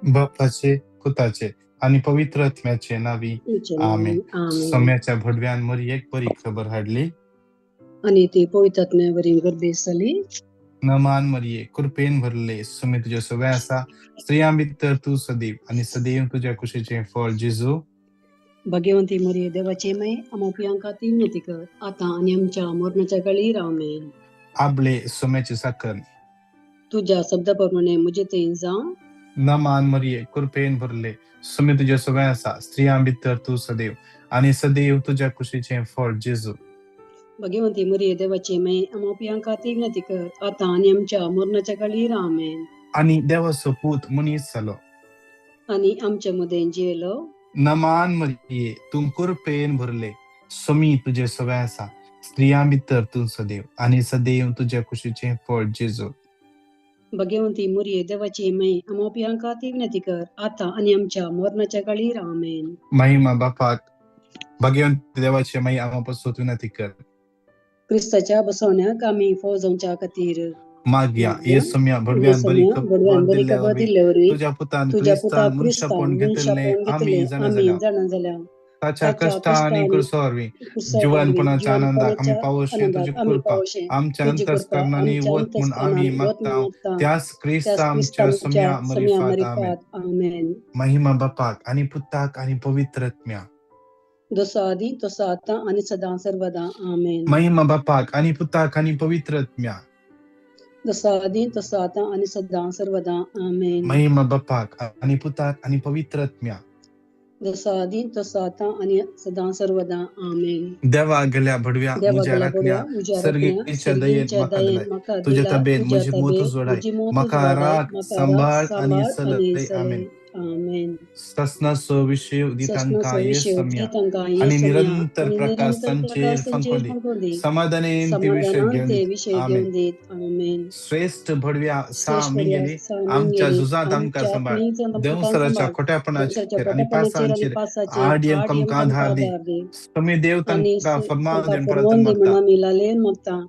बापाचे, पुताचे आनी पवित्र आत्म्याचे नावी, आमेन. आमेन. सोम्याच्या भडव्यान मरियेक बरी खबर हाडली. आणि ती पवित्र आत्म्यावरील गर्भेस जाली. नमान मरिये, कृपेन भरले, सुमी तुझ्या सवय आसा, स्त्रियां भितर तूं सदैव आनी सदैव तुज्या कुशीचें फळ जेजू. भाग्यवंती मरिये, देवाची माई, आम्हा पियांका ती विनंती कर, आता आणि आमच्या मरणाच्या काळी. आमेन. आबले सोम्याचे साखर. तुझ्या शब्दाप्रमाणे म्हजे थंय जावं. नमान मरिये, कृपेन भरले, सुमी तुझ्या सवय आसा, स्त्रियां भितर तूं सदैव आनी सदैव तुज्या कुशीचें फळ जेजू. भाग्यवंती मरिये, देवाची माई, आम्हा पियांका ती विनंती कर, आता आणि आमच्या मरणाच्या काळी. आमेन. आनी देवाचो पूत मनीस जालो. आणि आमच्या मध्ये जियेलो. नमान मरिये, तूं कृपेन भरले, सुमी तुझे सवय आसा, स्त्रियां भितर तूं सदैव आनी सदैव तुज्या कुशीचें फळ जेजू. भाग्यवंती मरिये, देवाची माई, आम्हा पियांका ती विनंती कर, आता आणि आमच्या मरणाच्या काळी. आमेन. महिमा बापाक. भाग्यवंत देवाचे माई, आम्हा पासून विनंती कर. क्रिस्ताच्या बसवण्याक आमी फौज जावच्या खातीर मागया. मागया. येसम्या भडव्यान बरी येसम्या भडव्यान खबर बरी दिल्ल्या खबर वरवीं दिल्ले वरवीं तुझ्या पुतान तुझ्या पुता क्रिस्तान क्रिस्तान मनशापण घेतलें मनशापण आमी घेतलें जाणा आमी जाल्या. जाणा जाल्या. ताच्या ताच्या कश्टा कश्टा आनी आनी क्रुसा वरवीं क्रुसा वरवीं जिवनपणाच्या आनंदाक आमी जिवनपणाच्या पावोशें तुजी आनंदाक आमी कृपा पावोशें आमच्या तुजी कृपा अंतस्करणांनी आमच्या वत म्हूण आमी अंतस्करणान वत म्हूण मागता मागता त्याच त्याच क्रिस्ता क्रिस्ता आमच्या आमच्या सोम्या सम्या मरिफात. आमेन. मरिफात. आमेन. महिमा बापाक आनी पुताक आनी पवित्र आत्म्या. जसो आदी तसो आतां आनी सदां सर्वदा. आमेन. महिमा बापाक आनी पुताक आनी पवित्र आत्म्या. जसो आदी तसो आतां आनी सदां सर्वदा. आमेन. महिमा बापाक आनी पुताक आनी पवित्र आत्म्या. जसो आदी तसो आतां आनी सदां सर्वदा. आमेन. देवा गेल्या भडव्या, देवा म्हज्या गेल्या राखण्या, बडव्या, म्हज्या राखण्या, सर्गीच्या दयेन सर्गीच्या म्हाका दयेन दिलाय. म्हाका तुज्या दिला. तबेन तुज्या म्हजी मोत तबे जोडाय, म्हजी मोत म्हाका जोडाय, राख, म्हाका राख, सांबाळ आनी सांबाळ आनी चलय. आमेन. चलय. आमेन. ससनाचो विशय दितांकां ससनाचो विशय येसम्या दितांकां आनी येसम्या निरंतर आनी प्रकाश निरंतर तांचेर प्रकाश तांचेर फांकोंदी, फांकोंदी, समाधानेन ते विशय समाधानान घेवन ते दीत. विशय आमेन. घेवन दीत. आमेन. श्रेश्ठ भडव्या सा श्रेश्ठ बडव्या मिंगेली, सा आमच्या मिंगेली, झुजांत आमकां आमच्या सांबाळ, झुजांत आमकां देंवसराच्या सांबाळ, खोट्यापणाचेर देंवसराच्या आनी खोटेपणाचेर आनी पासांचेर पासाचेर आड आड आमकां आमकां आधार दी. आधार दी. तुमी देव आनी तांकां फर्मान तांकां दी म्हूण फर्मान प्रार्थना दी म्हूण मागता. आमी लालेन मागता.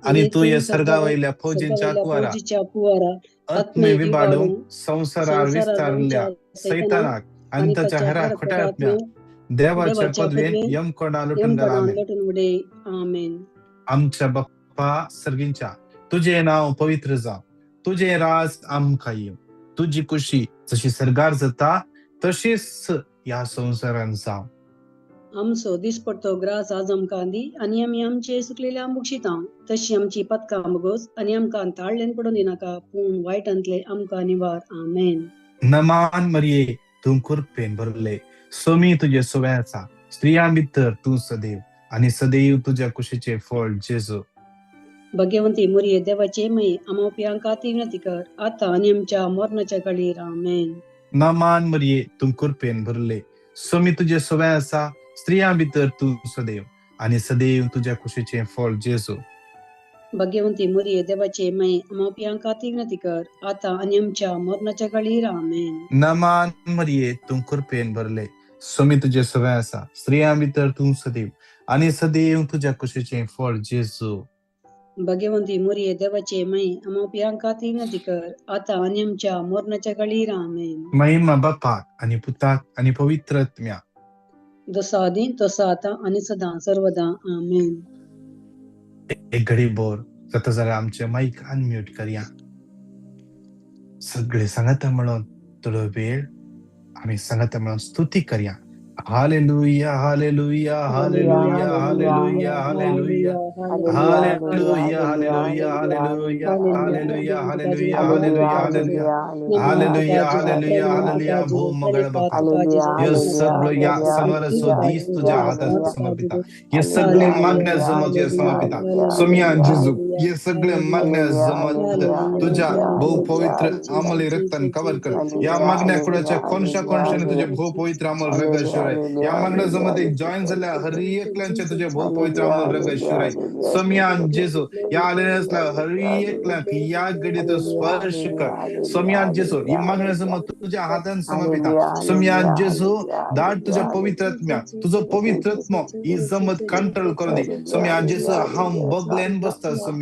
आनी आनी तूं तूं ह्या सर्गा वयल्या फौजींच्या सर्गा वयल्या कुवारा फौजीच्या कुवारा आत्मे आत्मे विबाडूंक विबाडूंक संवसारार संवसारार विस्तारल्या वमच्या सैतानाक सैतानाक आनी आनी ताच्या ताच्या हेरा हेर खोट्या खोट्या आत्म्या आत्म्यांक देवाच्या देवाच्या पदवेन पदवेन यमकोंडा लुटून घाल. यमकोंडा आमेन. लोटून उडय. आमेन. आमच्या बाप्पा सर्गींच्या, तुजें नांव पवित्र जावं, तुजें राज आमकां येवं, तुजी कुशी जशी सर्गार जाता तशीच ह्या संवसारान जावं. आमचो दिसपडतो ग्रास आज आमकां दी आनी आमी आमचे सुकलेले बक्षिता तशी आमची पदकां बगोस आनी आमकां ताळल्यान पडून दिनाका, पूण वायटांतले आमकां निवार. आमेन. नमान मरिये, तूं कृपेन भरले, सोमी तुजे सवय आसा, स्त्रियां भितर तूं सदैव आनी सदैव तुज्या कुशीचें फळ जेजू. भाग्यवंती मरिये, देवाचे माई, आम्हा पियांका ती विनंती कर, आता आनी आमच्या मरणाच्या काळीर. आमेन. नमान मरिये, तूं कृपेन भरले, सोमी तुजे सवय आसा, स्त्रियां भितर तूं सदैव आनी सदैव तुज्या कुशीचें फळ जेजू. भाग्यवंती मरिये, देवाचे माई, आम्हा पियांका ती विनंती कर, आता आनी आमच्या मरणाच्या काळीर. आमेन. नमान मरिये, तूं कृपेन भरले, सोमी तुजे सवय आसा, स्त्रियां भितर तूं सदैव आनी सदैव तुज्या कुशीचें फळ जेजू. भाग्यवंती मरिये, देवाचे माई, आम्हा पियांका ती विनंती कर, आता आनी आमच्या मरणाच्या काळीर. आमेन. महिमा बापाक आनी पुताक आनी पवित्र आत्म्या. जसो आदी तसो आतां आनी सदां सर्वदा. आमेन. एक घडी बोर जाता जाल्यार आमचे मायक अनम्यूट करया. सगळे सांगाता म्हणून थोडो वेळ आमी सांगाता म्हणून स्तुती करया. Hallelujah, hallelujah, hallelujah, hallelujah, hallelujah, hallelujah, hallelujah, hallelujah, hallelujah, hallelujah, hallelujah, hallelujah, hallelujah, hallelujah, hallelujah. भोव मंगळ बाप्पा, हे सगळं या सनवाराचो दीस तुझ्या हातात समर्पिता. हे सगळे मागण्या जमत हे समर्पिता. सोम्या जेजू, हे सगळे मागण्या जमत तुझ्या भोव पवित्र अमली रक्तान कवर कर. या मागण्या कुणाच्या कोणशा कोणशाने तुझ्या भोव पवित्र अमल रंग शिवराय. या मागण्या जमत एक जॉईन झाल्या हर एकल्यांच्या तुझ्या भोव पवित्र अमल रंग शिवराय. सोम्या जेजू, या आलेल्या हर एकल्याक या घडीत स्पर्श कर. सोम्या जेजू, ही मागण्या जमत तुझ्या हातान समर्पिता. सोम्या जेजू, धाड तुझ्या पवित्र आत्म्या, तुझो पवित्र आत्मो ही जमत कंट्रोल करून दे. सोम्या जेजू, हांव बगल्यान बसता. सोम्या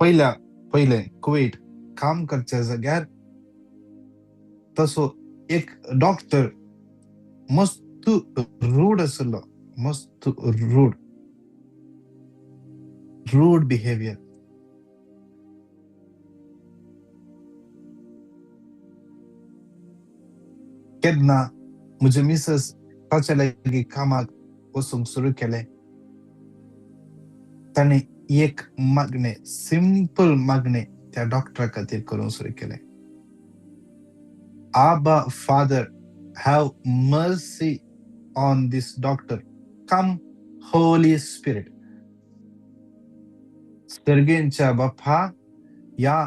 पयल्या पयलें कुवेट काम करच्या जाग्यार तसो एक डॉक्टर मस्त रूड आसलो, मस्त रूड, रूड बिहेवियर. केन्ना म्हजे मिसेस ताच्या लागीं कामाक वचूंक सुरू केलें, ताणें एक मागणें, सिंपल मागणें त्या डॉक्टरा खातीर करूंक सुरू केलें. Abba Father, have mercy on this doctor. Come Holy Spirit. सर्गेंच्या बापा, ह्या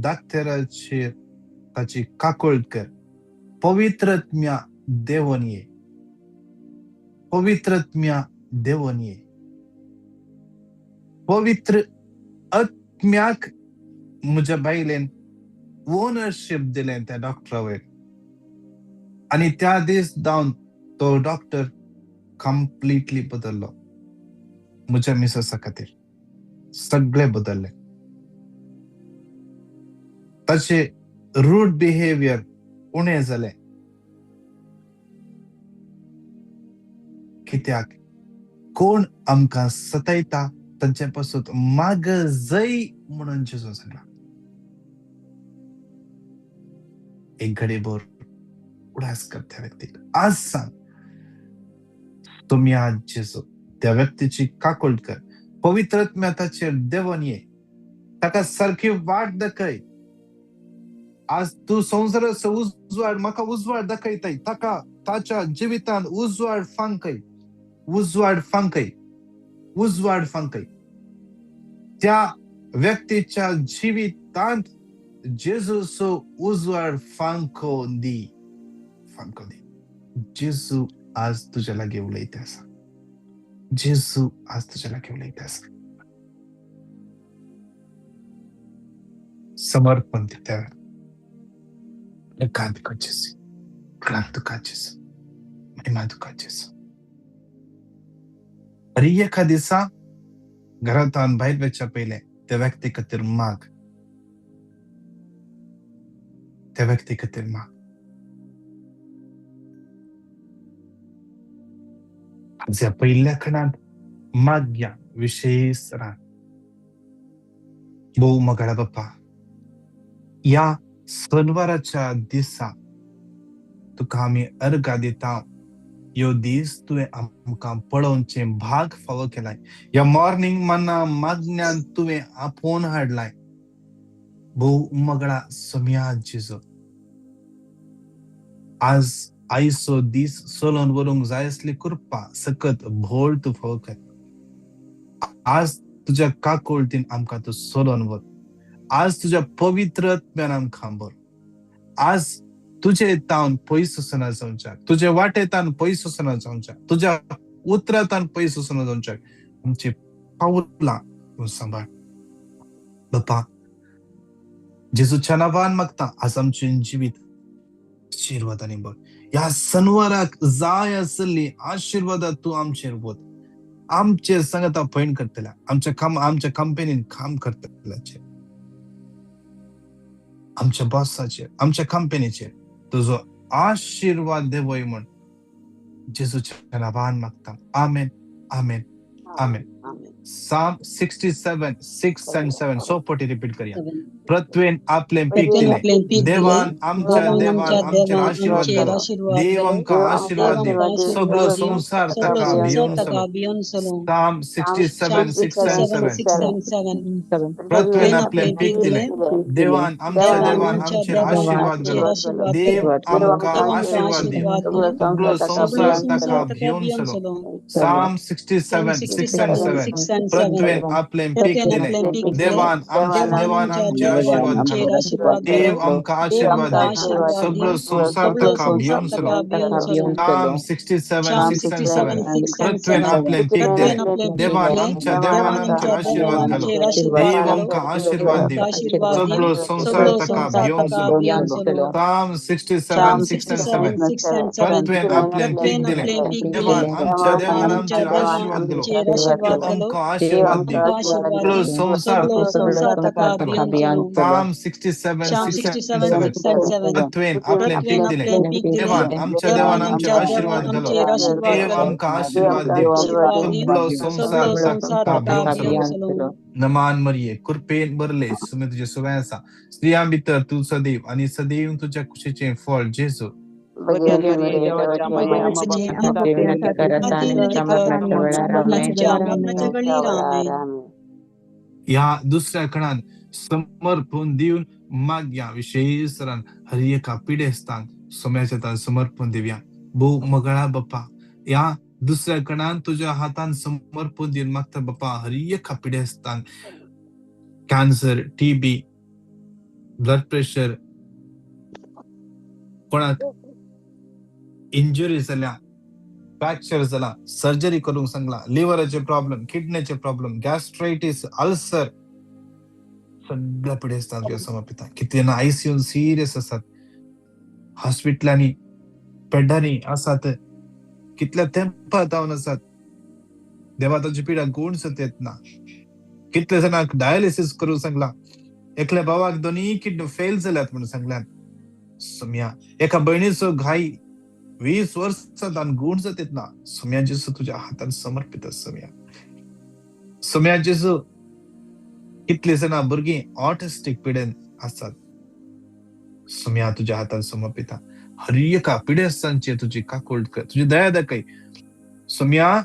दाक्तेराचेर ताची काकूळट कर. पवित्रत्म्या देवोन ये, पवित्रत्म्या देवोन ये. पवित्र आत्म्याक म्हज्या बायलेन ओनरशीप दिलें त्या डॉक्टरा वयर, आनी त्या दीस जावन तो डॉक्टर कंप्लिटली बदल्लो. म्हज्या मिसेसा खातीर सगळे बदल्ले. ताचे रूड बिहेवियर उणें जालें. कित्याक कोण आमकां सतायता तांचे पासून माग जय म्हणून जेजून सांगला. एक घडी भर उडास कर त्या व्यक्तीक. आज सांग तुमी आज जेजू त्या व्यक्तीची काकूळट कर. पवित्र ताचेर देवोन ये, ताका सारकी वाट दाखय. आज तूं संवसाराचो उजवाड म्हाका उजवाड दाखयताय, ताका ताच्या जिवितान उजवाड फांकय, उजवाड फांकय, उजवाड फांकय. त्या व्यक्तीच्या जिवितांत जेजूचो उजवाड फांको दी, फांको दी. जेजू आज तुज्या लागीं उलयता आसा, जेजू आज तुज्या लागीं उलयता आसा. समर्पण त्या एकांत तुका जेजू, क्रांत तुका जेजू, महिमा तुका जेजू. अरे एका दिसा घरांत भायर वचच्या पयलें त्या व्यक्ती खातीर माग, त्या व्यक्ती खातीर माग. आज ह्या पयल्या खणांत मागया विशेष रान. भोव मोगाळा बाप्पा, ह्या सनवाराच्या दिसा तुका आमी अर्गां दिता. ह्यो दीस तुवें आमकां पळोवचें भाग फावो केलाय. ह्या मॉर्निंग मना मागण्यान तुवें आपोवन हाडलाय. भोव मोगळा सोम्या जेजू, आज आयचो दीस चलोवन व्हरूंक जाय आसली कृपा सकत भोळ तूं फावो कर. आज तुज्या काकुळटीन आमकां तूं चलोवन व्हर. आज तुज्या पवित्र आत्म्यान आमकां भर. आज तुजे तावन पयस वचना जावच्याक, तुजे वाटे तावन पयस वचना जावच्याक, तुज्या उतरा तावन पयस वचना जावच्याक आमची पावलां तूं सांबाळ. बापा जेजूच्या नांवान मागता आज आमचें जिवीत आशिर्वादांनी भर. ह्या सनवाराक जाय आसली आशिर्वादां तूं आमचेर वत. आमचे सांगता पयण करतल्या, आमच्या काम, आमच्या कंपनीन काम करतल्याचेर, आमच्या बॉसाचेर, आमच्या कंपनीचेर तुजो आशिर्वाद देवय म्हण जेजूच्या नांवान मागता. आमेन, आमेन, आमेन. Psalm 67, 6 and 7. So पटी रिपीट करूया. पृथ्वेन आपलें पीक दिलें, देवान आमच्या देवान आमचेर आशिर्वाद घालो. देव आमकां आशिर्वाद दी, सगळो संवसार ताका भियोन सलो. Psalm 67, 6 and 7. पृथ्वेन आपलें पीक दिलें, देवान आमच्या देवान आमचेर आशिर्वाद घालो. देव आमकां आशिर्वाद दी, सगळो संवसार ताका भियोन सलो. Psalm 67, 6 and 7. पृथ्वेन आपलें पीक दिलें, देवान आमच्या देवान आमचेर आशीर्वाद आमचेर घालो. आशीर्वाद देव घालो. आमकां देव आशीर्वाद आमकां दी. आशीर्वाद दी. सगळो संवसार सगळो ताका संवसार भियोनसलो. ताका भियोनसलो. Psalm 67, Psalm 6 and 67, 7. 6 and पृथ्वेन 7. आपलें पीक पृथ्वेन दिलें. आपलें पीक देवान दिलें. आमच्या देवान देवान आमचेर आमच्या देवान आशीर्वाद घालो. आमचेर आशीर्वाद देव घालो. आमकां देव आशीर्वाद आमकां दी. आशीर्वाद दी. सगळो संवसार सगळो ताका संवसार ताका भियोनसलो. भियोनसलो. Psalm 67, Psalm 6 and 67, 7. 6 and 7. पृथ्वेन आपलें पीक पृथ्वेन दिलें. आपलें पीक देवान दिलें. आमच्या देवान देवान आमच्या आमचेर देवान आशीर्वाद घालो. आमचेर देव आशीर्वाद घालो. आमकां आशीर्वाद दी. आमकां आशीर्वाद सगळो दी. संवसार सगळो संवसार ताका भियोनसलो. Psalm 67, Psalm 6 and 67, 7. 6 and 7. पृथ्वेन आपलें पृथ्वेन पीक दिलें. आपलें पीक दिलें. देवान आमच्या देवान देवान आमचेर आमच्या देवान आशीर्वाद घालो. आमचेर आशीर्वाद देव घालो. आमकां आशीर्वाद दी. आशीर्वाद दी. सगळो सगळो संवसार संवसार ताका ताका भियोनसलो. भियोनसलो. नमान मरिये, कृपेन भरले, सुमे तुझे सुवें आसा. स्त्रियां भितर तूं सदैव आनी सदैव तुज्या कुशीचें फळ जेजू. भगवंताचे विनंती कर, आमच्या मरणाच्या वेळीर. आमेन. ह्या दुसऱ्या खणान समर्पण दिवन मागया. विशेष हर एका पिडेस्तांक सोम्याच्या हातान समर्पण दिवया. भोव मगळा बाप्पा, ह्या दुसऱ्या खणान तुज्या हातान समर्पण दिवन मागता बाप्पा. हर एका पिडेस्तांक कॅन्सर, टीबी, ब्लड प्रेशर, कोणाक इंजुरी जाल्या, फ्रॅक्चर जाला, सर्जरी करूंक सांगला, लिव्हराचे प्रॉब्लेम, किडनीचे प्रॉब्लेम, गॅस्ट्रायटीस, अल्सर, सगळ्या पिडेस्तांक तुज्या समर्पिता. कितले जाणां आयसीयून सिरियस आसात, हॉस्पिटलांनी बेडांनी आसात, कितल्या तेंपार जावन आसात. देवा, तांची पिडा गुण सत येत ना. कितले जाणांक डायलिसीस करूंक सांगला. एकल्या भावाक दोनीय किडनी फेल जाल्यात म्हणून सांगल्यात. सोम्या, एका भयणीचो घाई 20 वर्सां तान गुण जात येत ना. सोम्या जेजू, तुज्या हातान समर्पित. सोम्या, सोम्या जेजू, कितले जाणां भुरगीं ऑटिस्टीक पिडेन आसात. सोम्या, तुज्या हातान समर्पिता. हर एका पिडेस्तांचेर तुजी काकूळट कर, तुजी दया दाखय. सोम्या,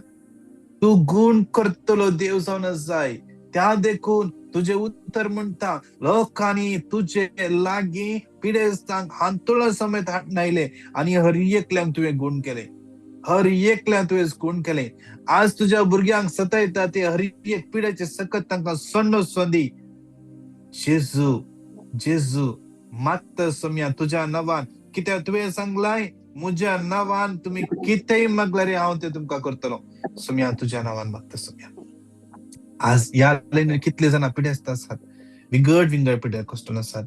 तूं गुण करतलो देव जावन आसाय. त्या देखून तुजें उतर म्हणटा, लोकांनी तुजे लागीं पिडेस्तांक हांतुळा समेत हाडून आयले आनी हर एकल्यांक तुवें गुण केले. हर एकल्याक तुवें गुण केले. आज तुज्या भुरग्यांक सतायता ते हर एक पिड्याचे सकत तांकां सण्ण सोंदी. जेजू, जेजू, मागता सोम्या तुज्या नांवान, कित्याक तुवें सांगलाय, म्हज्या नांवान तुमी कितेंय मागल्यार हांव तें तुमकां करतलो. सोम्या, तुज्या नांवान मागता. सोम्या, आज ह्या लायनीर कितले जाणां पिडेस्त आसात, विंगड विंगड पिड्यार कश्टून आसात.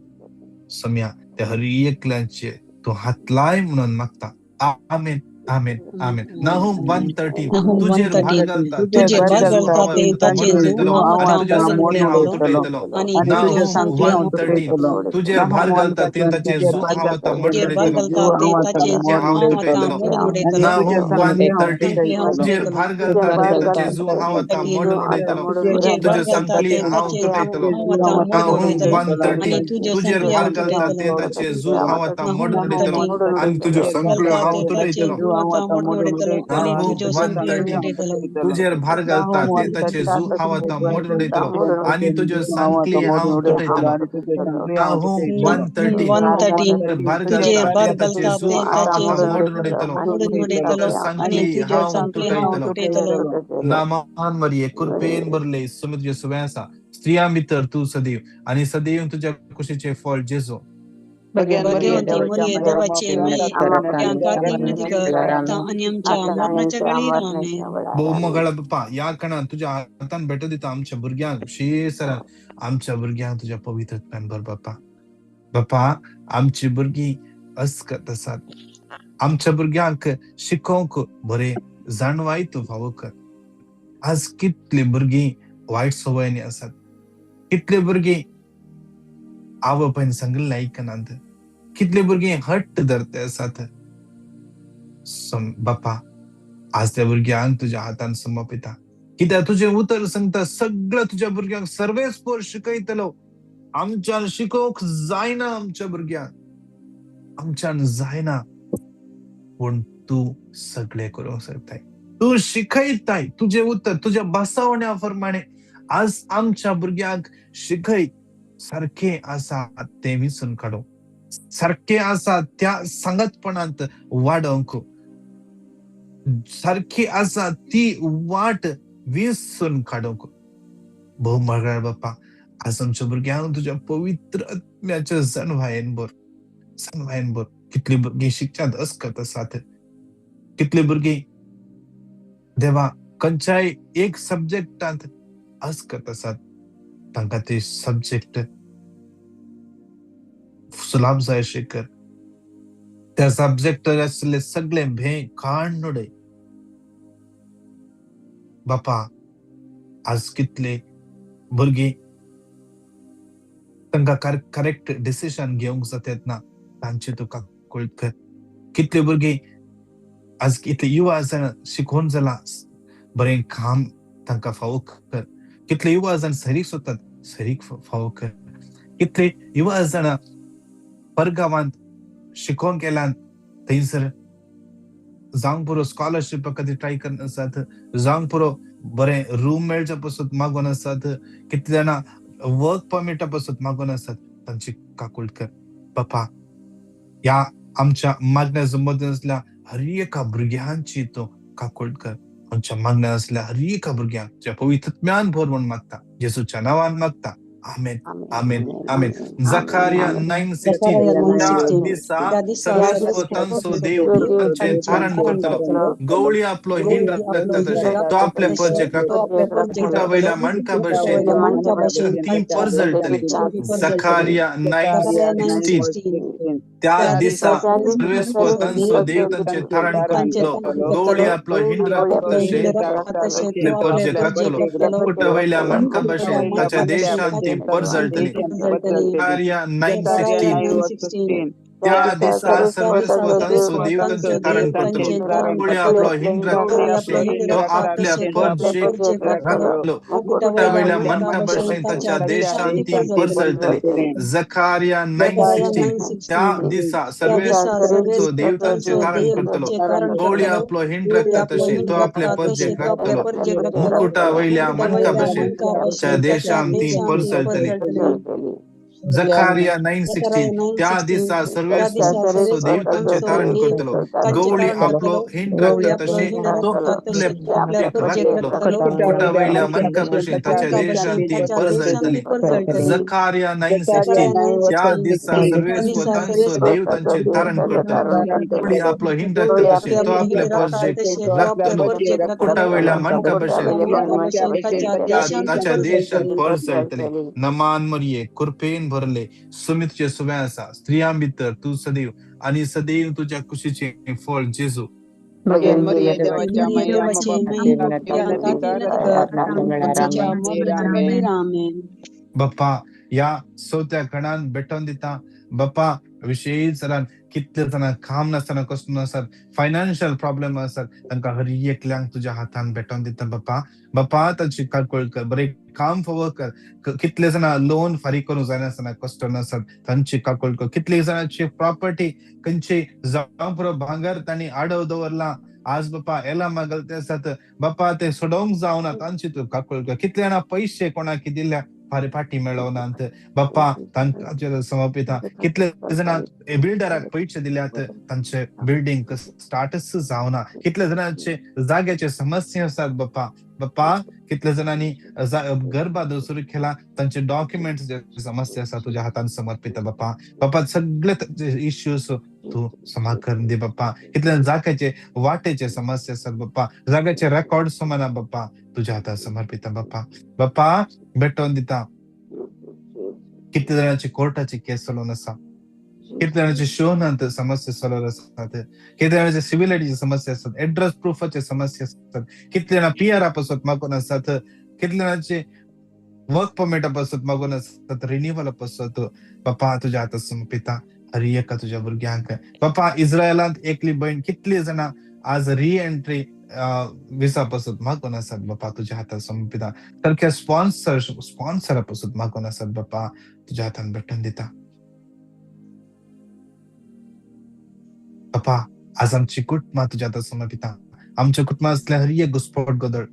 सोम्या, त्या हर एकल्याचे तूं हात लाय म्हणून मागता. आमेन, आमेन, आमेन. नाहूम 1:13. नाहूम तुजेर भार 1:13. घालता तुजेर ताचें भार जूं घालता हांव ते आतां ताचें मोडून जूं उडयतलो हांव आनी आतां तुज्या मोडून संकली हांव उडयतलो तुटयतलो. आनी तुज्या नाहूम सांकली हांव 1:13. तुटयतलो. तुजेर भार घालता ते ताचें जूं हांव आतां मोडून तुजेर भार उडयतलो. घालता ते ताचें संकली जूं हांव हांव आतां तुटयतलो. मोडून उडयतलो. नाहूम 1:13. संकली हांव तुजेर तुटयतलो. भार घालता ते ताचें जूं हांव आतां मोडून उडयतलो. तुजेर भार तुज्या घालता संकली ते हांव ताचें जूं तुटयतलो. हांव आतां मोडून नाहूम उडयतलो 1:13. आनी तुज्यो तुजेर संकली भार हांव घालता तुटयतलो. ते ताचें जूं हांव आतां नाहूम मोडून उडयतलो 1:13. आनी तुज्यो संकल्यो घालता हांव ते ताचें तुटयतलो. जूं आतां मोडून उडयतलो आनी नाहूम तुज्यो संकल्यो 1:13. तुटयतलो. तुजेर भार घालता ते ताचें जूं हांव आतां मोडून उडयतलो आनी तुज्यो संकली हांव तुटयतलो. नाहूम 1:13. 1:13. भार तुजेर घालता भार ते ताचें घालता जूं ते हांव ताचें आतां जूं मोडून उडयतलो मोडून उडयतलो तुज्यो आनी संकली तुज्यो हांव संकली हांव तुटयतलो. तुटयतलो. नामान मरिये, कृपेन भरले, सुमे तुजें सुवें आसा. स्त्रियां भितर तूं सदैव आनी सदैव तुज्या कुशीचें फळ जेजू. भाग्यवंती मरिये, देवाचे माये, आमकां विनंती कर, आतां आनी आमच्या मरणाच्या वेळीर. आमेन. भोव मोगाळ बाप्पा, ह्या खणान तुज्या हातान भेटो दिता आमच्या भुरग्यांक. विशेष आमच्या भुरग्यांक तुज्या पवित्रत्वान भर बाप्पा. बाप्पा, आमची भुरगीं अस्कत आसात. आमच्या भुरग्यांक शिकोवंक बरें जाणवाय तूं फावो कर. आज कितलीं भुरगीं वायट संवयांनी आसात, कितलीं भुरगीं आवय बापायन सांगिल्लें आयकनात, कितलीं भुरगीं हट्ट धरते आसात. बापा, आज त्या भुरग्यांक तुज्या हातान समर्पिता, कित्याक तुजें उतर सांगता, सगळं तुज्या भुरग्यांक सर्वेस्पर शिकयतलो. आमच्यान शिकोवंक जायना, आमच्या भुरग्यांक आमच्यान जायना, पूण तूं सगळें करूंक शकताय. तूं शिकयताय तुजें उतर तुज्या बसावण्या प्रमाणे. आज आमच्या भुरग्यांक शिकय, सारकें आसा तें विचून काडूंक, सारकें आसा त्या सांगतपणांत वाडोवंक, सारकी आसा ती वाट विसून काडूंक. भोव मगाळ बाप्पा, आज आमच्या भुरग्यांक तुज्या पवित्र आत्म्याच्या जाणवायेन भर, जाणवायेन भर. कितलीं भुरगीं शिकच्यांत अस्कत आसात, कितलीं भुरगीं देवा खंयच्याय एक सब्जेक्टांत अस्कत आसात, तांकां ते सब्जेक्ट सुलाभ जाय अशें कर. त्या सब्जेक्टार आशिल्ले सगळे भें काडून उडय. बापा, आज कितले भुरगीं तांकां करेक्ट डिसिजन घेवंक जाता ना, तांची तुका कळत कर. कितले भुरगीं आज कितले युवा जाण शिकोवन जाला, बरें काम तांकां फावो कर. कितले युवा जाण सरीक सोदतात, सरीक फावो कर. कितले युवा जाणां परगांवांत शिकोवंक गेल्यान, थंयसर जावंक पुरो स्कॉलरशीप खातीर ट्राय करना आसात, जावंक पुरो बरें रूम मेळचे पसून मागून आसात, कितले जाणां वर्क परमिटा पसून मागून आसात, तांची काकूळ कर. बापा, ह्या आमच्या मागण्या संबंदीत आसल्या हर एका भुरग्यांची तूं काकूळ कर. आमच्या मागण्या आसल्या हर एका भुरग्यांक तुज्या पवित्र आत्म्यान भर म्हूण मागता, जेजूच्या नांवान मागता, आमेन, आमेन, आमेन. जखारिया 9:16, त्या दिसा सर्वेस्पर देव तांचें तारण करतलो, गवळी आपलो हीण रगता तशें तो आपले परजेक मुकुटा वयल्या माणका भशेन ती परजळटली. जखारिया 9:16, त्या दिसा सर्वेस्पर तांचो देव तांचें तारण करतलो, गवळी आपलो हीण रगता तशें आपले परजेक राखतलो, मुकुटा वयल्या माणका भशेन ताच्या देशांत ती परजळटली. जखारिया 9:16, त्या दिसा सर्वेस्पर तांचो देव तांचें तारण करतलो, गवळी आपलो हीण रगता तशें तो आपल्या परजेक राखतलो, मुकुटा वयल्या माणका भशेन ताच्या देशांत ती परजळटली. जखारिया 9:16, त्या दिसा सर्वेस्पर देव तांचें तारण करतलो, गवळी आपलो हीण रगता तशें तो आपल्या परजेक राखतलो, मुकुटा वयल्या माणका भशेन ताच्या देशांत ती परजळटली. जखारिया 9:16, त्या दिसा सर्वेस्पर देव तांचें तारण करतलो, गवळी आपलो हीण रगता तशें तो आपले परजेक राखतलो, मुकुटा वयल्या माणका भशेन ताच्या देशांत ती परजळटली. जखारिया 9:16, त्या दिसा सर्वेस्पर तांचो देव तांचें तारण करतलो, गवळी आपलो हीण रगता तशें तो आपले परजेक राखतलो, मुकुटा वयल्या माणका भशेन ताच्या देशांत परजळटली. नमान मरिये, कृपेन भरले, सुमितचे सुवे आसा, स्त्रियां भितर तूं सदैव आनी सदैव तुज्या कुशीचें फळ जेजू. बाप्पा, ह्या चवथ्या खणान भेटोवन दिता बाप्पा. विशेश जाणां कितले जाणां काम नासतना कसलो आसात, फायनान्शियल प्रॉब्लेम आसात, तांकां हर एकल्यांक तुज्या हातान भेटोवन दिता बाप्पा. बाप्पा, तांची काकूळ कर, बरें काम फावो कर. कितले जाणां लोन फारीक करूंक जायनासतना कश्ट आसात, तांची काकूळ कर. कितले जाणांची प्रॉपर्टी खंयची जावं पुरो भांगर तांणी आडव दवरलां, आज बाप्पा एला मागल ते आसात बाप्पा, ते सोडोवंक जावना, तांची तूं काकूळ कर. कितले जाणां पयशे कोणाक दिल्या फारी फाटी मेळोवनात बाप्पा, तांकां समर्पिता. कितले जाणां बिल्डराक पयशे दिल्यात, तांचे बिल्डींग स्टार्टच जावना. कितले जाणांचे जाग्याचे समस्या आसात बाप्पा. बाप्पा, कितले जाणांनी घर बांदून सुरू केला, तांचे डॉक्युमेंट्स समस्या आसा, तुज्या हातान समर्पिता बाप्पा. बाप्पा, सगळे तांचे इश्यूज तूं समा करून दी बाप्पा. कितले जाग्याचे वाटेचे समस्या आसात बाप्पा, जाग्याचे रेकॉर्ड समाना बाप्पा, तुज्या हातान समर्पिता बाप्पा. बाप्पा, भेटोवन दिता. कितले जाणांची कोर्टाची केस चलोवन आसा, कितले जाणांची शोनांत समस्या चलत आसात, कितले जाणांचे सिव्हिलिटीची समस्या आसात, एड्रेस प्रुफाचे समस्या आसात, कितले जाणां पीआर पासत मागून आसात, कितले जाणांचे वर्क परमिटा पासत मागून आसात, रिन्युअल पासत बाप्पा, तुज्या हातान समर्पिता हर एका तुज्या भुरग्यांक बाप्पा. इस्रायलांत एकली भयण कितली जाणां आज री एंट्री विसा पासत मागून आसात बाप्पा, तुज्या हातान समर्पिता. सारक्या स्पॉन्सरा पासत मागून आसात बाप्पा, तुज्या हातान भेटून दिता बाप्पा. आज आमची कुटुंबां तुज्या हातान समर्पिता. आमच्या कुटुंबां आसल्या हर एक घुस्पट गोदळ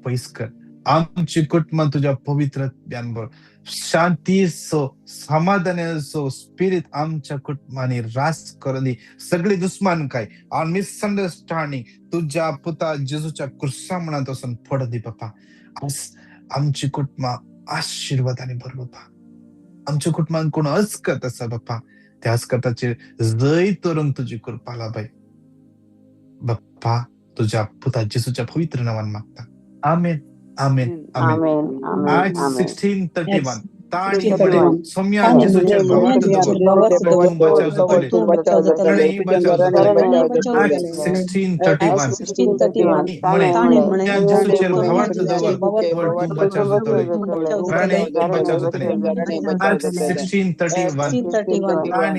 पयस कर. आमची कुटुंबां तुज्या पवित्र आत्म्यान भर, शांतीचो समाधानाचो स्पिरीत आमच्या कुटुंबांनी रास करून दी. सगळी दुस्मानकाय आणि मिसअंडरस्टँडिंग तुज्या पुता जेजूच्या क्रुसा म्हणात वचून पडत दी बाप्पा. आज आमची कुटुंबां आशिर्वादांनी भर बाप्पा. आमच्या कुटुंबान कोण अस्कत आसा बाप्पा, त्या अस्कताचेर जैत दवरूंक तुजी कृपा लाबाय बाप्पा. तुज्या पुता जेजूच्या पवित्र नांवान मागता, आमेन, आमेन, आमेन. आमेन, आमेन, Acts आमेन. 16:31. ताणी 16:31. म्हळें, सोम्या ताणें जेजूचेर म्हणलें, सोम्या भावार्थ जेजूचेर दवर, भावार्थ तूं दवर, बचाव जातलें, तूं बचाव जातलें, घराणेंय बचाव जातलें. घराणेंय बचाव Acts जातलें. 16:31. 16:31. म्हळें, ताणें म्हणलें, सोम्या जेजूचेर सोम्या भावार्थ जेजूचेर दवर, भावार्थ तूं बचाव जातलें, तूं बचाव जातलें, घराणेंय बचाव जातलें. बचाव Acts जातलें. 16:31. 16:31. ताणी ताणें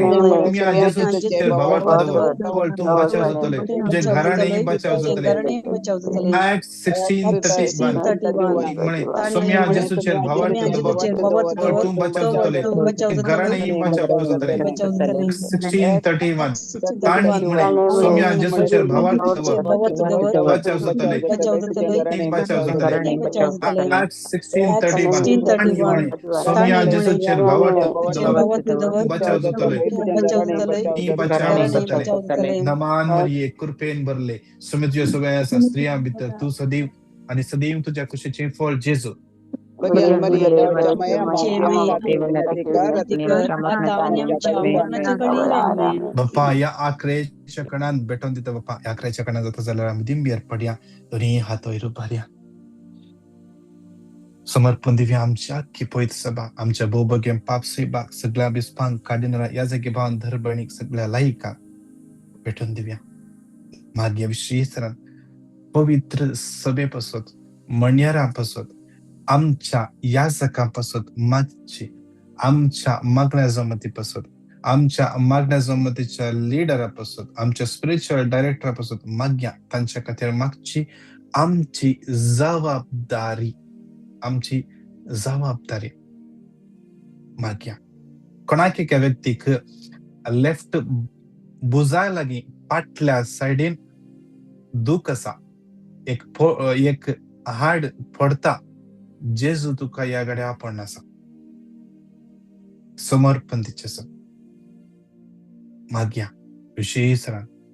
म्हळें, म्हणलें, सोम्या सोम्या जेजूचेर जेजूचेर भावार्थ भावार्थ दवर, दवर, तूं बचाव जातलें, तूं तुजें बचाव घराणेंय जातलें, बचाव तुजें जातलें. घराणेंय बचाव जातलें. Acts Acts 16:31. 16:31. म्हळें, ताणें सोम्या म्हणलें, जेजूचेर भावार्थ सोम्या दवर, जेजूचेर भावार्थ दवर, तूं बचाव जातलें, तूं बचाव तुजें जातलें, घराणेंय बचाव जातलें. बचाव जातलें. 16:31. ताणी 16:31. म्हळें, सोम्या जेजूचेर भावार्थ दवर, भावार्थ दवर, बचाव जातलें, बचाव जातलें, बचाव जातलें. घराणेंय बचाव जातलें. Acts Acts 16:31. 16:31. ताणी म्हळें, सोम्या ताणें म्हणलें, जेजूचेर भावार्थ जेजूचेर दवर, भावार्थ दवर, बचाव जातलें, तूं बचाव जातलें, बचाव घराणेंय जातलें. बचाव जातलें. नमान मरिये, कृपेन भरले, सोम्या तुज्या सगळ्या आसा स्त्रियां भितर तूं सदैव आनी सदैव तुज्या कुशीचें फळ जेजू. बाप्पा, ह्या आकरेच्या कणान भेटोवन दिता बाप्पा. ह्या आकरेच्या कणान जाता जाल्यार आमी दिंबेर पडया, दोनी हात वयर उबारया, समर्पण दिवया आमच्या आख्खी पवित्र सभा, आमच्या भोवभग्य पाप सेवा, सगळ्या बिस्पांक, कार्डिनला, याजकी भावान, धर्मबणीक, सगळ्या लायिकांक भेटून दिवया. मागीर विशेष पवित्र सभे पासत, म्हणयारा पासत, आमच्या याजकां पासत मागची, आमच्या मागण्या जमती पासत, आमच्या मागण्या जमतीच्या लिडरा पासत, आमच्या स्पिरिच्युअल डायरेक्टरा पासत मागया. तांच्या खातीर मागची आमची जबाबदारी, आमची जबाबदारी मागया. कोणाक एका व्यक्तीक लेफ्ट भुजा लागीं फाटल्या सायडीन दूख आसा, एक एक हाड पडता, जेजू तुका ह्या घड्या आपण आसा, समर्पण दिचें आसा, मागया. विशेष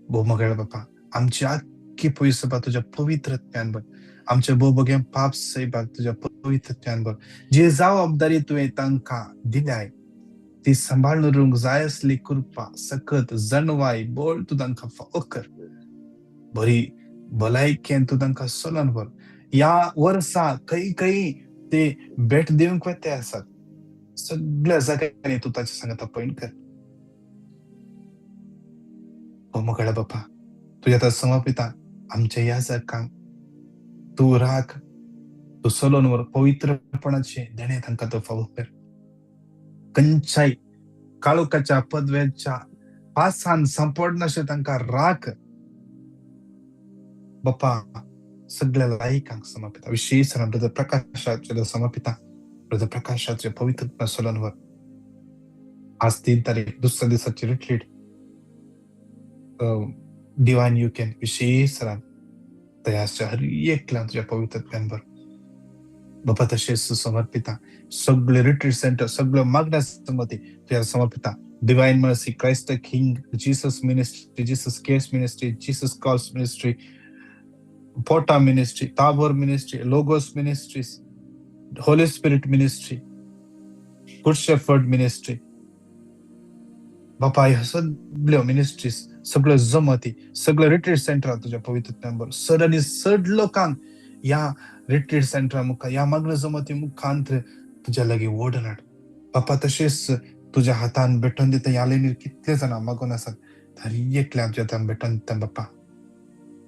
भोव बापा, आमची आख्खी पयस तुज्या पवित्र ज्ञान भर, आमच्या भोवभग्यां पाप सैबाक तुज्या पवित्र ज्ञान भर. जी जबाबदारी तुवें तांकां दिल्याय ती सांबाळून उरूंक जाय असली कृपा, सकत, जनवाय, बळ तूं तांकां फावो कर. बरी भलायकेन तूं तांकां सोलोन व्हर. ह्या वर्सा खंय खंय ते भेट दिवंक वते आसात, सगळ्या जाग्यांनी तूं ताच्या सांगाता पयण कर. हो मोगाळ बापा, तुज्या आतां समर्पिता आमच्या ह्या जाकांक तूं राख, तूं सोलोन व्हर, पवित्रपणाचें देणें तांकां तूं फावो कर. खंयच्याय काळोखाच्या पदवेच्या पासान सांपडनाशें तांकां राख बापा. सगळ्या लायकांक समर्पिता, विशेष ब्रदर प्रकाशाचेर समर्पिता. ब्रदर प्रकाशाचे पवित्र सोलोन व्हर. आज 3 तारीख, दुसऱ्या दिसाची रिट्रीट डिवायन you can, विशेष तयारच्या हर एकल्यान तुज्या पवित्र भर बापा. तशेंच समर्पिता सगळे रिट्रीट सेंटर, सगळे मागण्या संमती तुज्या समर्पिता. Divine Mercy, Christ the King, Jesus Ministry, Jesus Cares Ministry, Jesus Calls Ministry, Pota Ministry, Tabor Ministry, Logos Ministries, Holy Spirit Ministry, Good Shepherd Ministry बापा. ह्यो सगळ्यो मिनिस्ट्रीज, सगळ्यो जमती, सगळ्यो रिट्रीट सेंटर तुज्या पवित्र नंबर चड आनी चड लोकांक ह्या रिट्रीट सेंटरा मुखार, ह्या मागण्या जमती मुखांत तुज्या लागीं ओडून हाड बापा. तशेंच तुज्या हातान भेटोवन दिता. ह्या लायनीर कितले जाणां मागून आसात, तरी एकल्या आमच्या हातान भेटोवन दिता बापा.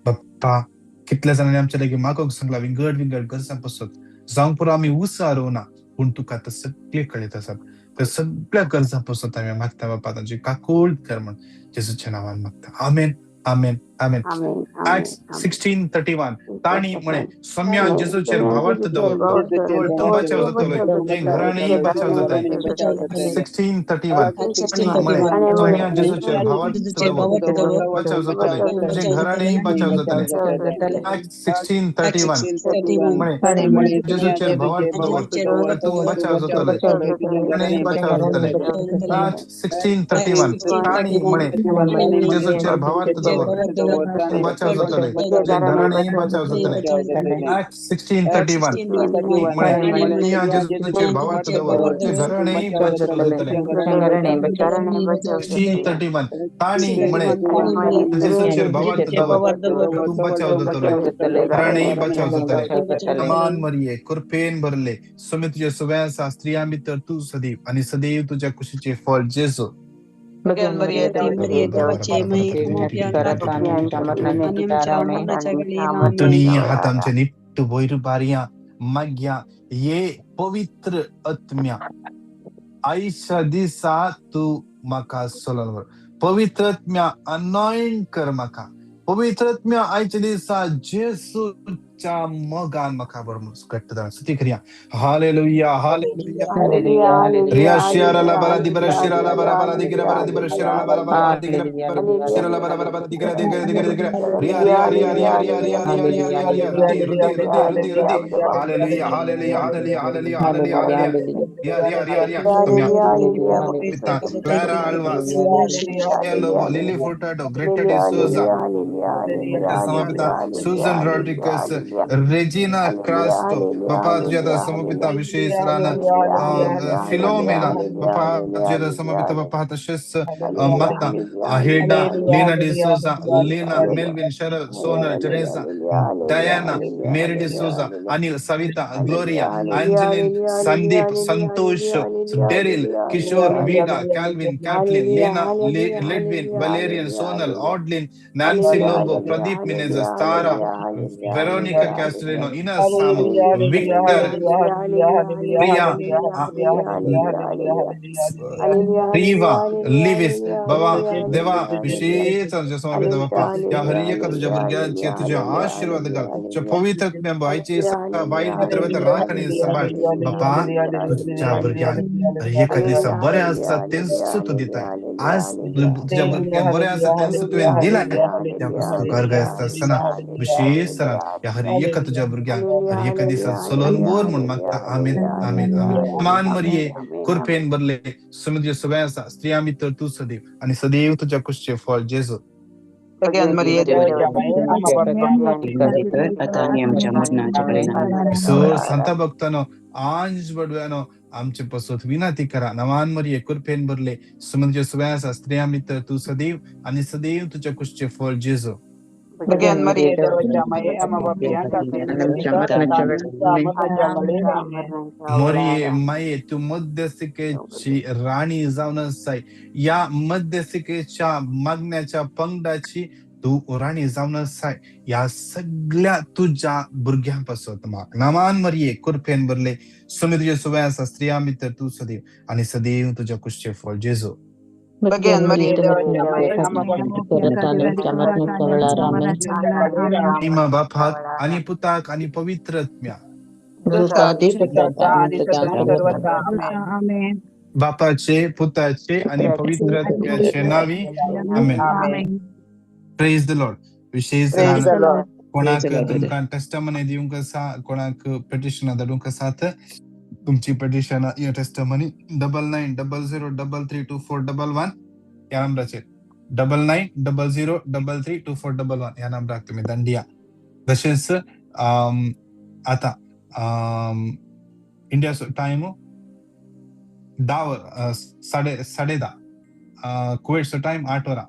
बाप्पा, कितल्या जाणांनी आमच्या लागीं मागोंक सांगला विंगड विंगड गरजां पासत, जावंक पुरो आमी उसार ना, पूण तुका आतां सगळें कळयत आसात. त्या सगळ्या गरजां पासत आमी मागता बापा, तांची काकूळ कर म्हण जेजूच्या नांवान मागता. आमेन, आमेन, आमेन. Acts 16:31. ताणी म्हळें, सोम्या जेजूचेर भावार्थ दवर, तूं बचाव जातलो, तुजें घराणेंय बचाव जातलें. 16:31. ताणी म्हळें, सोम्या जेजूचेर भावार्थ दवर, बचाव जातलें, तुजें घराणेंय बचाव जातलें. Acts 16:31. म्हळें, जेजूचेर भावार्थ दवर, तूं बचाव जातलें, घराणेंय बचाव जातलें. Acts 16:31. ताणी म्हळें, जेजूचेर भावार्थ दवर, बचाव जातले, तुझे घराणें बचाव जातले. Acts 16:31 म्हळें, तुया जेजूचेर भावार्थ दवर, तुझे घराणें बचाव जातले. 16:31 तांणी म्हळें, जेजूचेर भावार्थ दवर, तूं बचाव जातले, घराणें बचाव जातले. नमान मरिये, कृपेन भरले, स्वामी तुझे सुवे आसा, स्त्रियां भितर तूं सदैव आनी सदैव तुज्या कुशीचे फळ जेजू. तुनी हात आमचे निट्ट वयर बारया मागया, ये पवित्र आत्म्या आयच्या दिसा तूं म्हाका सोलन. पवित्र आत्म्या अनॉइंट कर म्हाका. पवित्र आत्म्या आयच्या दिसा जेसूच्या मोगान म्हाका बरो घट्ट जाण. स्तुती करया. Hallelujah, hallelujah. रिया शियारा ला बरा दिबरा शिरा ला बरा बरा दिगरा बरा दिबरा शिरा ला बरा बरा दिगरा शिरा ला बरा बरा दिगरा दिगरा दिगरा दिगरा Riya Riya Riya Riya Riya Riya Riya Riya Riya Riya रुदी रुदी रुदी रुदी रुदी. Hallelujah, hallelujah, hallelujah, hallelujah, hallelujah, hallelujah. Riya Riya Riya Riya. पिता Clara Alva, Lobo, Lily Furtado, Greta D'Souza, समर्पिता Susan Rodrigues, Regina Crasto, बापा तुझ्या समर्पिता विशेष रान फिलोमेना, बापा तुझ्या समर्पिता बापा तशेच मत्ता Hilda, Lena D'Souza, Lena, Melvin, Sharal, Sonal, Teresa, Diana, Mary D'Souza, Anil, Savita, Gloria, Angeline, Sandeep, Santosh, Daryl, Kishore, Veeda, Calvin, Catlin, Lena, Ledwin, Valerian, Sonal, Audlin, Nancy Lobo, Pradeep Menezes, Tara, Veronica Castellino, Ina Samu, Victor, Priya, Riva, Lewis. बाबा देवा, विशेष आमच्या समर्पित बाप्पा, या हर एका तुझ्या भुरग्यांचे तुझ्या आशीर्वाद घाल. तुझ्या पवित्र आयचे वायट भितर वता राख आनी सांबाळ. बापा, तुझ्या भुरग्यांक हर एका दिसा बरें आसा तेंच तूं दिताय. आज तुझ्या भुरग्यांक बरें आसा तेंच तुवें दिलाय, त्या पासून तुका अर्घ आसतना विशेष तरान ह्या हर एका तुझ्या भुरग्यांक हर एका दिसा चलोवन वर म्हूण मागता. आमेन, आमेन, आमेन. मान मरिये, कृपेन भरले, स्वामी तुझे सुवे आसा, स्त्रियां भितर तूं सदैव आनी सदैव तुज्या कुशीचें फळ जेजू. संत भक्तानो, आंज बडव्यानो, आमचे पासत विनंती करा. नवान मरिये, कृपेन भरले, स्वामी तुझे सुवे आसा, स्त्रियां भितर तूं सदैव आनी सदैव तुज्या कुशीचें फळ जेजू. मरिये माये, तूं मध्यस्थिकेची राणी जावन आसाय. ह्या मध्यस्थिकेच्या मागण्याच्या पंगडाची तूं राणी जावन आसाय. ह्या सगळ्या तुज्या भुरग्यां पासत माग. नमान मरिये, कृपेन भरले, स्वामी तुजे सुवे आसा, स्त्रियां भितर तूं सदैव आनी सदैव तुज्या कुशीचें फळ जेजू. महिमा बापाक आनी पुताक आनी पवित्र आत्म्या. बापाचे, पुताचे आनी पवित्र आत्म्याचे नावी आमेन. Praise the Lord. विशेष कोणाक तुमकां टेस्टमनी दिवंक आसा, कोणाक पेटिशन धाडूंक आसात, तुमची पेटिशन या testimony 9900332411 ह्या नंबराचेर, 9900332411 ह्या नंबराक तुमी दंडिया. तशेंच आतां इंडियाचो टायम 10 10:30, कुवेटचो टायम 8 वरां.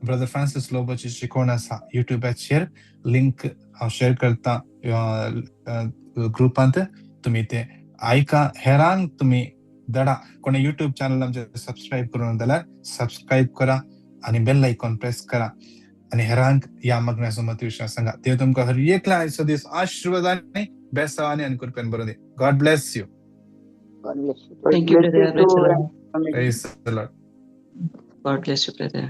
ब्रदर फ्रांसीस लोबोची शिकवण आसा युट्यूबाचेर, लिंक हांव शेअर करता ग्रुपांत, तुमी ते आयका, हेरांक तुमी धाडा. कोणे युट्यूब चॅनल आमचे सबस्क्रायब करून जाल्यार सबस्क्रायब करा आनी बेल आयकॉन प्रेस करा आनी हेरांक ह्या मागण्याचो मत विशय सांगा. ते तुमकां हर एकल्या आयचो दीस आशिर्वादांनी, बेसावांनी आनी कृपेन भरून दी. God bless you. Thank you, brother. Praise the Lord. God bless you, brother.